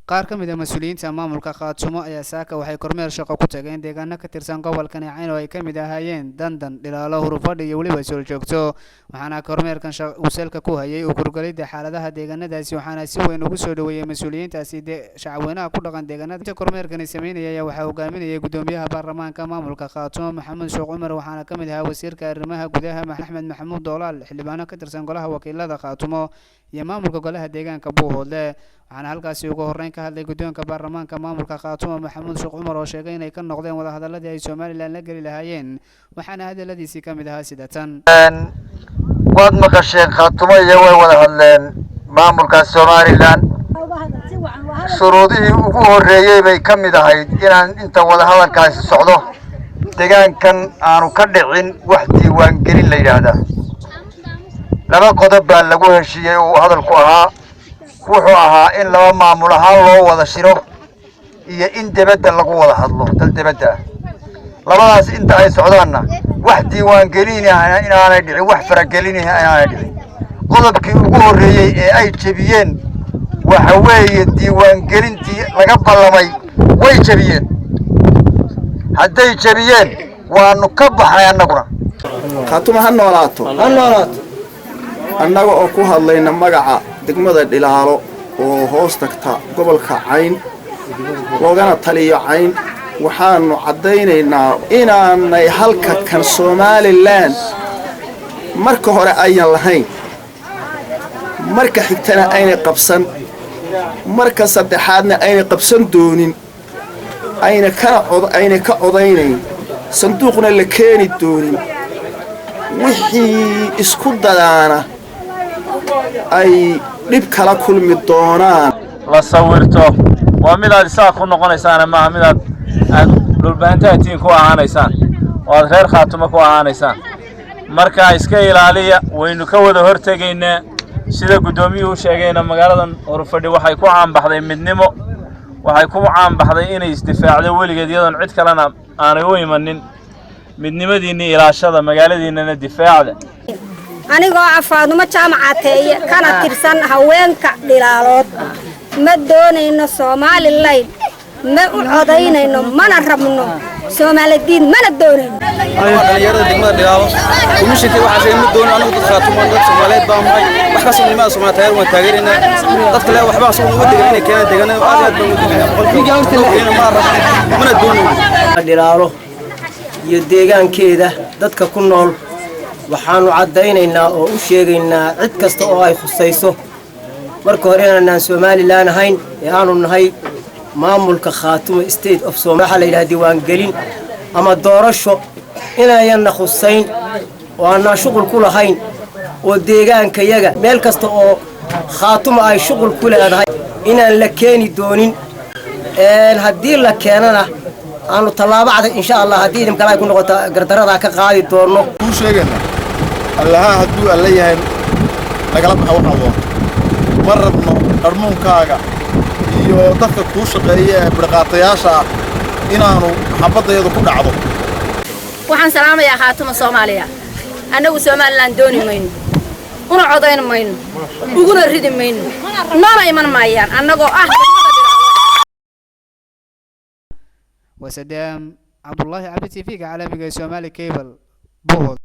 Qaar ka mid ah mas-uuliyiinta maamulka Khaatumo ayaa saaka waxay kormeer shaqo ku tageen deegaano ka tirsan gobolkani Cayn oo ay ka mid ahaayeen Dandan, Dhilaalo, Hurufadhi iyo weliba Sooljoogto. Waxaana kormeerkan uu salka ku hayay u kuurgalidda xaaladaha deegaanadaasi, waxaana si weyn ugu soo dhoweeyey mas-uuliyiintaasi shacabweynaha ku dhaqan deegaanada. Inta kormeerkani sameynaya ayaa waxaa hogaaminayay gudoomiyaha baarlamaanka maamulka Khaatumo, Maxamuud Sheekh Cumar, waxaana ka mid ahaa wasiirka arrimaha gudaha, Axmed Maxamuud Doolaal, xildhibaano ka tirsan golaha wakiilada Khaatumo iyo maamulka golaha deegaanka Buuhoodle. Waxaana halkaasi ugu horreyn ka hadlay guddoonka baarlamaanka maamulka Khaatumo, Maxamuud Sheekh Cumar, oo sheegay inay ka noqdeen wadahadaladii ay Somaliland la geli lahaayeen. Waxaana hadaladiisii ka mid ahaa sida tan. Waad maqasheen, Khaatumo iyo way wada hadleen maamulka Somaliland. Shuruudihii ugu horreeyey bay ka mid ahayd inaan inta wadahadalkaasi socdo deegaankan aanu ka dhicin wax diiwaangelin la yidhaahdaa. Laba qodob baa lagu heshiiyey oo uu hadalku ahaa. Wuxuu ahaa in laba maamul ahaan loo wada shiro iyo in debadda lagu wada hadlo, dal debadda ah. Labadaas inta ay socdaanna wax diiwaangelin inaanay dhicin, wax faragelin inaanay dhicin. Qodobkii ugu horreeyey ee ay jebiyeen waxa weeye diiwaangelintii laga ballamay way jebiyeen. Hadday jebiyeen, waanu ka baxnay annaguna. Khaatuma ha noolaato, ha noolaato. Annaga oo ku hadlayna magaca degmada Dhilaalo oo hoos tagta gobolka Cayn, loogana taliyo Cayn, waxaanu caddaynaynaa inaanay halka kan Somaliland marka hore ayan lahayn, marka xigtana aynay qabsan, marka saddexaadna aynay qabsan doonin, ayna kana aynay ka codaynayn, sanduuqna la keeni doonin. Wixii isku dadaana ay dhib kala kulmi doonaan. La sawirto waa midaad isaga ku noqonaysaana, maaha midaad aad Dhulbahantahatiin ku ahaanaysaan oo aad reer Khaatumo ku ahaanaysaan. Marka iska ilaaliya, waynu ka wada hortegaynaa. Sida guddoomiyuhu u sheegayna, magaaladan Horufadhi waxay ku caanbaxday midnimo, waxay ku caanbaxday inay isdifaacdo weligeed iyadoon cid kalena aanay u imanin. Midnimadiinni ilaashada, magaaladiinnana difaacda. Anigoo ah Faadumo Jaamacateeye, kana tirsan haweenka Dhilaalood, ma doonayno Somaliland, ma u codaynayno, mana rabno Soomaaladiin, mana doonayno. Anigoo dhalinyarada degmada Dhilaalo, komishinkii waxaa sheegay ma doonin. Anigu dad Khaatumo, dad Soomaaliyeed baa mahay. Wax kastoo nimada Soomaaliya taageer waan taageeraynaa. Dadka le waxbaa asagoo uga degan inay keenaan deegaanada, aad aad baan uga deganaa. Boqolkiiba mana rabno, mana doonayno. Dhilaalo iyo deegaankeeda dadka ku nool waxaannu caddaynaynaa oo u sheegaynaa cid kasta oo ay khusayso, marka hore inaanaan Somaliland ahayn ee aanu nahay maamulka Khaatumo State of Somalia. Waxaa la yidhaha diiwaangelin ama doorasho inayanna khusayn oo aanaan shuqul ku lahayn, oo deegaankayaga meel kasta oo Khaatumo ay shuqul ku leedahay inaan la keeni doonin. Haddii la keenana aanu tallaabo adag, insha Allah, haddii idin kale ay ku noqoto gardaradaa ka qaadi doonno. Kuu sheegayna, Allaha hadduu Alla yahay nagala baxa waxaa doonto. Ma rabno qarmuunkaaga iyo dadka kuu shaqeeya ee birqaatayaasha ah inaannu xabaddayadu ku dhacdo. Waxaan salaamayaa Khaatuma Soomaaliya. Annagu Somaliland dooni mayno, una codayn mayno, uguna ridi mayno, noona iman maayaan, annagoo ah. Waa Sadaam Cabdullaahi Cabdi, TV-ga caalamiga ee Somali Cable, Buuhood.